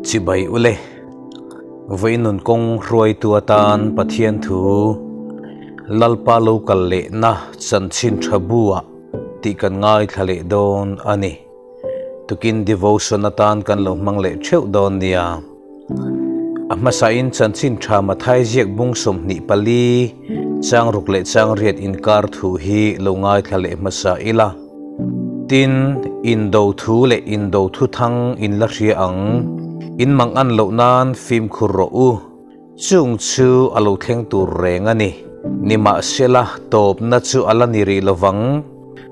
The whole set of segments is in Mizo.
Chibai ule, vawiin nun kawng hruaitu atan Pathian thu Lalpa lo kal lehna chanchin tha bu-ah tih kan ngaithla leh dawn a ni. Tukin devotion atan kan lo hmang leh theuh dawn nia. A hmasain chanchin tha Mathai ziak bung 24 chang ruk leh chang riat inkar thu hi lo ngaithla leh hmasa ila. Tin, indo thu leh indo thu thang in la hria ang. In mang an loh nan fimkhur rawh u. Chung chu a lo thleng tur reng a ni. Nimahsela, tawpna chu a la ni rih lo vang.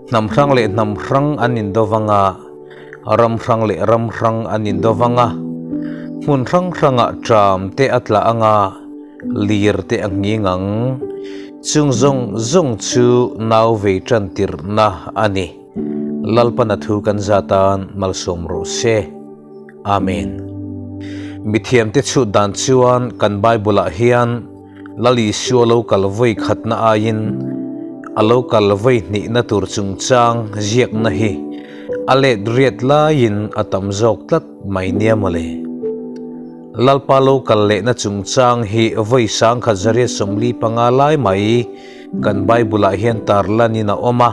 Hnam hrang leh hnam hrang an indo vang a, ram hrang leh ram hrang an indo vang a. Hmun hrang hrangah ṭam te a tla ang a, lir te a nghing ang. Chung zawng zawng chu nau vei ṭan tirhna a ni. Lalpana thu kan zat an malsawm rawh se. Amen. Mithiamte chhut dan chuan kan Bible-ah hian Lal Isua lo kal vawi khatna aiin a lo kal vawi hnihna tur chungchang ziakna hi a let riat laiin a tam zawk tlat mai nia mawle. Lalpa lo kal lehna chungchang hi vawi 1145 lai mai kan Bible-ah hian tarlanin a awm a.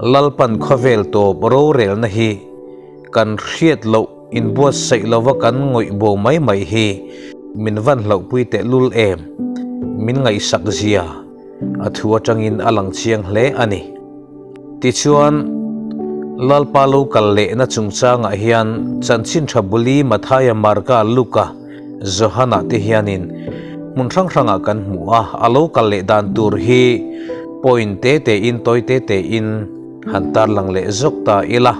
Lalpan khawvel tawp rorelna hi Kan hriat loh inbuatsaih lova kan ngawih bo mai mai hi min van hlauhpui tehlul em? Min ngaihsak zia a thu atangin a lang chiang hle a ni. Tichuan, Lalpa lo kal lehna chungchangah hian chanchin tha buli Mathaia, Marka, Luka, Johana te hianin hmun hrang hrangah kan hmu a, a lo kal leh dan tur hi point te tein tawi te tein Han tarlang leh zawk ta ila,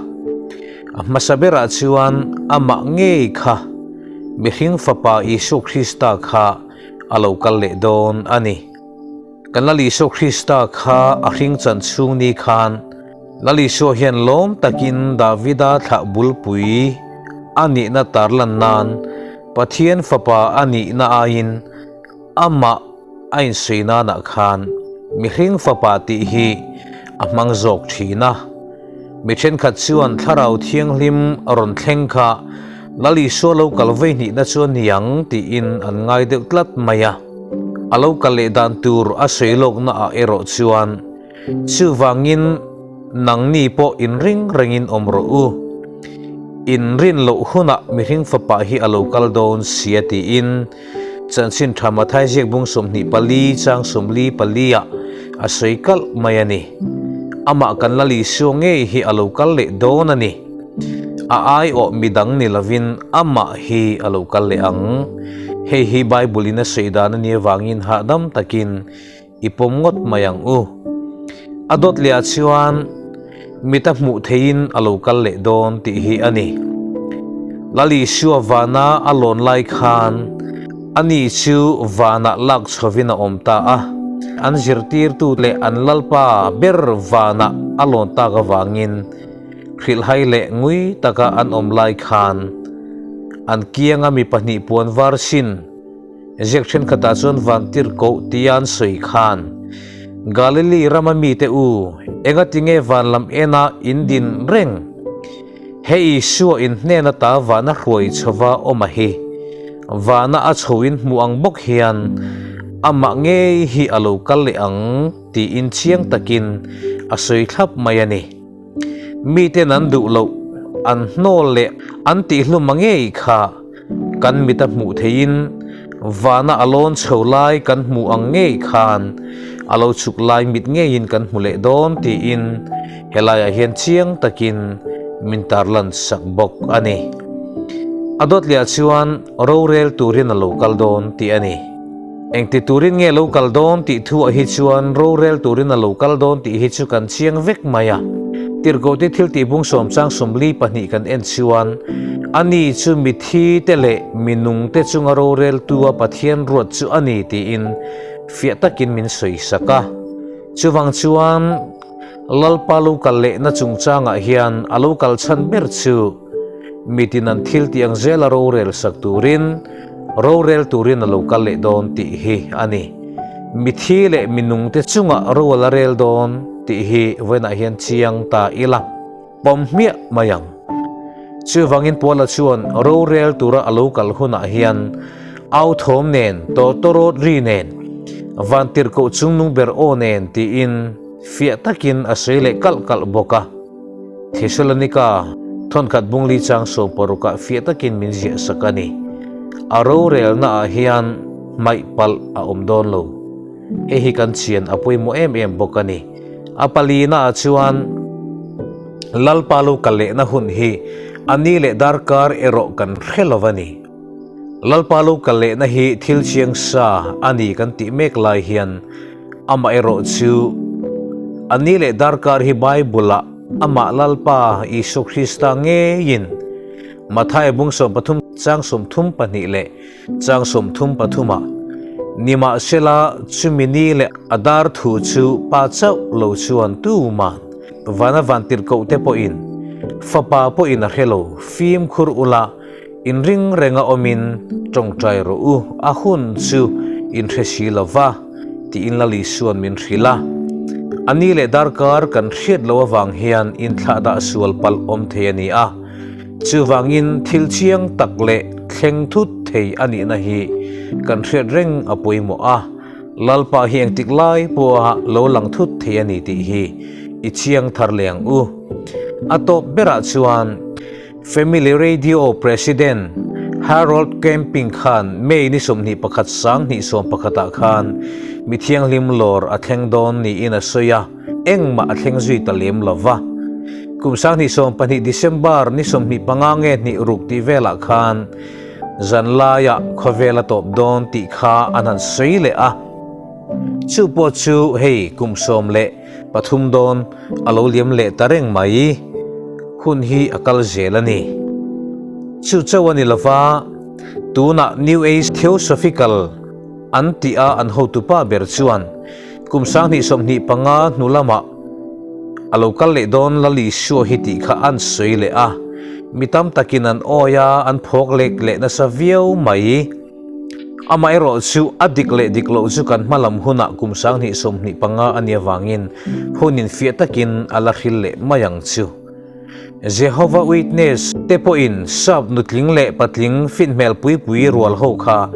a hmasa berah chuan amah ngei kha mihring Fapa Isua Krista kha a lo kal leh dawn a ni. Kan Lal Isua Krista kha a hring chan chhung ni khan Lal Isua hian lawm takin Davida thlah bulpui a nihna tarlan nan Pathian Fapa a nihna aiin Amah a insawi nanah khan mihring fapa tih hi a hmang zawk thin a. Mi thenkhat chuan Thlarau Thianghlim rawn thleng kha Lal Isua lo kal vei hnihna chu a niang tiin an ngai deuh tlat mai a. A lo kal leh dan tur a sawi lawknaah erawh chuan Chuvangin nangni pawh inring rengin awm rawh u. Inrin loh hunah mihring fapa hi a lo kal dawn sia tiin Chanchin tha Mathai ziak bung 24 chang 44 ah a sawi kalh mai a ni. Amah kan Lal Isua ngei hi a lo kal leh dawn a ni. A aiawh midang ni lovin amah hi a lo kal leh ang. Hei hi Bible in a sawi dan a nih avangin hahdam takin I pawm ngawt mai ang u. A dawt leh ah chuan mit a hmuh theihin a lo kal leh dawn tih hi a ni. Lal Isua vana a lawn lai khan ani chu vanah lak chhovin a awm ta a. An zirtirtu leh an Lalpa ber vanah a lawn tak avangin hrilhhai leh ngui taka an awm lai khan an kianga mi pahnih puan var sin Ziak thenkhatah chuan vantirhkoh tia an sawi khan, Galili rama mite u, engatinge van lam ena in din reng? Hei Isua in hnen ata vana hruai chhova awm a hi. Vana a chho in hmuh ang bawk hian amah ngei hi a lo kal leh ang tiin chiang takin a sawi thlap mai a ni. Miten an duh loh, an hnawl leh an tihhlum a ngei kha kan mit a hmuh theihin vana a lawn chho lai kan hmuh ang ngei khan a lo chhuk lai mit ngeiin kan hmu leh dawn tiin helaiah hian chiang takin min tarlan sak bawk a ni. A dawt lehah chuan rorel turin a lo kal dawn tih a ni. Engti turin nge lo kal dawn tih thuah hi chuan rorel turin a lo kal dawn tih hi chu kan chiang vek mai a. Tirhkohte thil tih bung sawm chang 42 kan en chuan ani chu mithi te leh minung te chunga roreltua Pathian ruat chu a ni tiin fiah takin min sawi sak a. Chuvang chuan Lalpa lo kal lehna chungchangah hian a lo kal chhan ber chu Mitin an thil tih ang zela rorel sak turin, rorel turin a lo kal leh dawn tih hi a ni. Mithi leh minungte chungah ro a la rel dawn tih hi vawiinah hian chiang ta ila, pawm hmiah mai ang. Chuvangin Paula chuan rorel tura a lo kal hunah hian au thawm nen, tawtawrawt ri nen, vantirhkoh chungnung ber aw nen tiin fiah takin a sawi leh kalh kalh bawk a. Thesalonika thawnkhat bungli chang sawmparukah fiah takin min ziah sak a ni. A rorelnaah hian hmaih palh a awm dawn lo. Hei hi kan chian a pawimawh em em bawk a ni. A palinaah chuan Lalpa lo kal lehna hun hi a ni leh darkar erawh kan hre lo a ni. Lalpa lo kal lehna hi thil chiang sa a ni kan tih mek lai hian amah erawh chu a ni leh darkar hi Bible-ah amah Lalpa Isua Krista ngeiin Mathaia bung 13 chang 32 leh Chang 33 ah, Nimahsela, chumi ni leh a dar thu chu pa chauh lo chuan tuman vana vantirhkoh te pawhin fapa pawhin a hre lo, fimkhur ula inring renga awmin tawngtai rawh u, a hun chu in hre si lo va, tiin Lal Isua'n min hrilh a. A ni leh darkar kan hriat loh avang hian inthlahdah sual palh awm thei a ni a. Chuvangin thil chiang tak leh thleng thut thei a nihna hi kan hriat reng a pawimawh a, Lalpa hi engtik lai pawha lo lang thut thei a ni tih hi i chiang thar leh ang u. A tawp berah chuan Family Radio President Harold Camping khan May ni 21 2011 ah khan mi thianghlim lawr a thleng dawn niin a sawi a, Engmah a thleng zui ta lem lo va. Kum 2020 December ni 25 nge hnih ruk tih velah khan zanlaiah khawvel a tawp dawn tih kha an han sawi leh a. Chu pawh chu hei kum 13 dawn a lo liam leh ta reng mai. Hun hi a kal zel a ni. Chu chauh a ni lo va, tunah New Age Theosophical an tih a an hotupa ber chuan Kum 2025 hnu lamah a lo kal leh dawn Lal Isua hi tih kha an sawi leh a, mi tam takin an awi a, an phawk lek leh nasa viau mai. Amaherawh chu a dik leh dik loh chu kan hma lam hunah kum 2025 a nih avangin hun infiah takin a la hril leh mai ang chu. Jehovah Witness te pawhin sap nutling leh patling fin hmel pui pui rual ho kha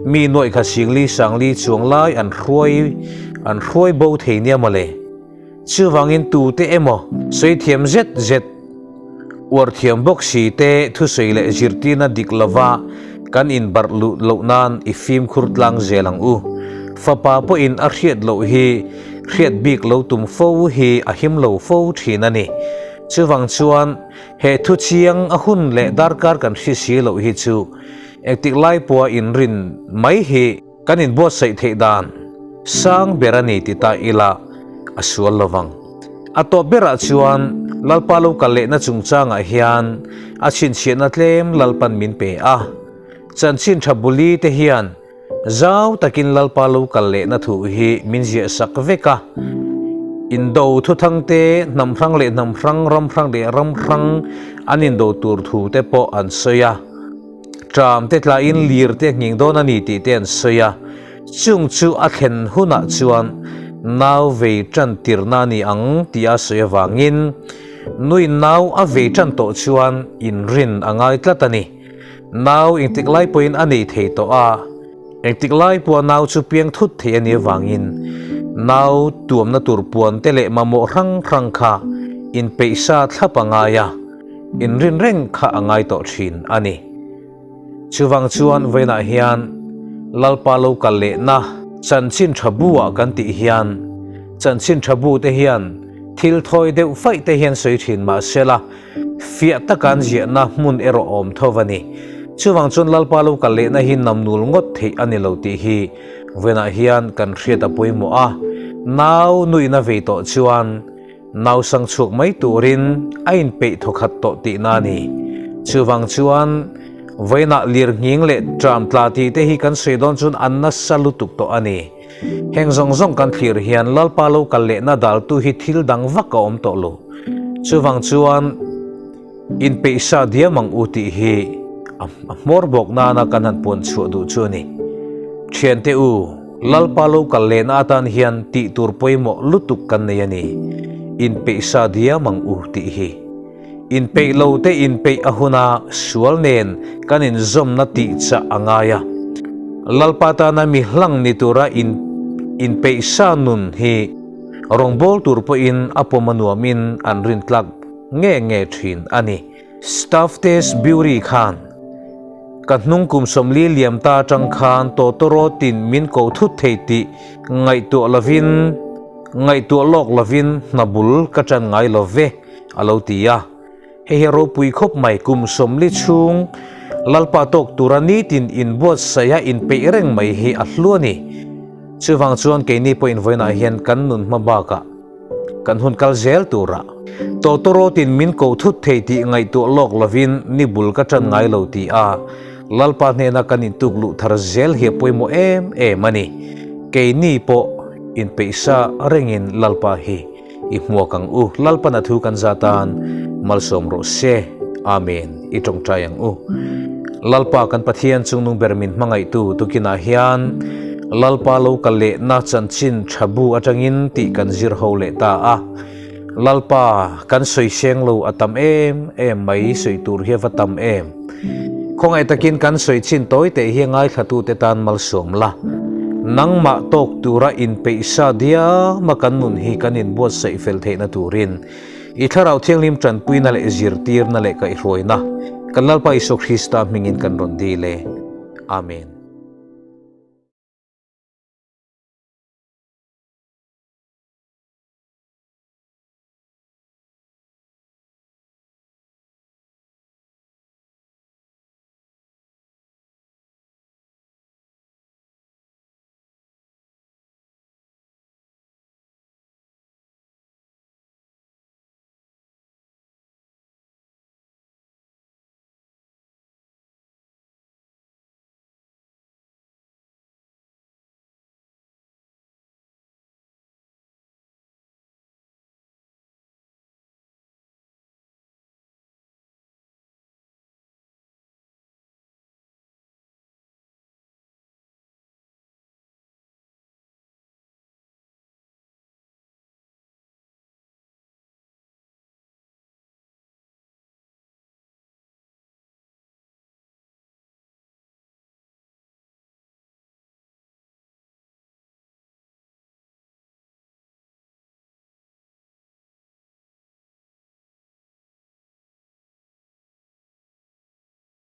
mi nuaih kha singli sangli chuang lai an hruai an hruai bo thei nia mawle. Chuvangin tute emaw sawi thiam zet zet uar thiam bawk si te thusawi leh zirtirna dik lova kan inbarh luh loh nan i fimkhur tlang zel ang u. Fapa pawhin a hriat loh hi Hriat bik lo tum fo hi a him lo fo thin a ni. Chuvang chuan he thu chiang a hun leh darkar kan hri si loh hi chu engtik lai pawha inrin mai hi kan inbuatsaih theih dan sang ber a ni ti ta ila a sual lovang. A tawp berah chuan Lalpa lo kal lehna chungchangah hian a chhinchhiahna tlem Lalpan min pe a. Chanchin tha buli te hian Zau takin Lalpa lo kal lehna thu hi min ziah sak vek a. Indo thuthang te, hnam hrang leh hnam hrang, ram hrang leh ram hrang an indo tur thu te pawh an sawi a. Ṭam te tlain lir te nghing dawn a ni tih te an sawi a. Chung chu a thlen hunah chuan nau vei ṭan tirna a ni ang tih a sawi avangin nuin nau a vei ṭan tawh chuan inrin a ngai tlat a ni. Nau engtik lai pawhin a nei thei tawh a, engtik lai pawha nau chu piang thut thei a nih avangin nau tuamna tur puan te leh mamawh hrang hrang kha inpeihsa thlap a ngai a, inrin reng kha a ngai tawh thin a ni. Chuvang chuan vawiinah hian Lalpa lo kal lehna chanchin tha bu ah kan tih hian chanchin tha bu te hian thil thawi deuh faih te hian sawi thin mahsela, Fiah taka an ziahna hmun erawh awm tho a ni. Chuvang chuan Lalpa lo kal lehna hi namnul ngawt theih a ni lo tih hi vawiinah hian kan hriat a pawimawh a. Nau nuihna vei tawh chuan nau sang chhuak mai turin a inpeih thawkhat tawh tihna a ni. Chuvang chuan vawiinah lirnghing leh ṭam tla tih te hi kan sawi dawn chuan an nasa lutuk tawh a ni. Heng zawng zawng kan thlir hian Lalpa lo kal lehna daltu hi thil dang vak a awm tawh lo. Chuvang chuan inpeihsa diam ang u tih hi a hmawr bawk nana kan han puan chhuah duh chu a ni. Thiante u, Lalpa lo kal lehna atan hian tih tur pawimawh lutuk kan nei a ni. Inpeihsa diam ang u tih hi. Inpeih lo te inpeih a huna sual nen kan inzawmna tih chah a ngai a. Lalpa tana mi hlang ni tura in inpeih sa nun hi rawngbâwl tur pawhin a pawm a nuamin an rintlak nge nge thin a ni. Stafftes Bury khan ka hnung kum 40 liam ta atang khan tawtawrawtin min ko thut thei tih ngaihtuah lovin ngaihtuah lawk lovin hna bul ka ṭan ngai lo ve a lo ti a. Hei hi ropui khawp mai kum 40 chhung Lalpa tawk tura nitin inbuatsaih a inpeih reng mai hi a hlu a ni. Chuvang chuan keini pawhin vawiinah hian kan nun hma bakah kan hun kal zel tura tawtawrawtin min ko thut thei tih ngaihtuah lawk lovin ni bul ka ṭan ngai lo ti a Lalpa hnena kan intuk luh thar zel hi a pawimawh em em a ni. Keini pawh inpeihsa rengin Lalpa hi i hmuak ang u. Lalpan a thu kan zat tan malsawm rawh se. Amen. I tawngtai ang u. Lalpa kan Pathian chungnung ber min hmangaihtu tukinah hian Lalpa lo kal lehna chanchin tha bu atangin tih kan zir ho leh ta a. Lalpa kan sawi seng lo a tam em em mai sawi tur hi a va tam em. Khawngaih takin kan sawi chin tawi teh hi ngaithlatute tan malsawm la. Nangmah tawk tura inpeihsa diama kan nun hi kan inbuatsaih fel theihna turin i Thlarau Thianghlim tanpuina leh zirtirna leh kaihhruaina kan Lalpa Isua Krista hmingin kan rawn dil e. Amen.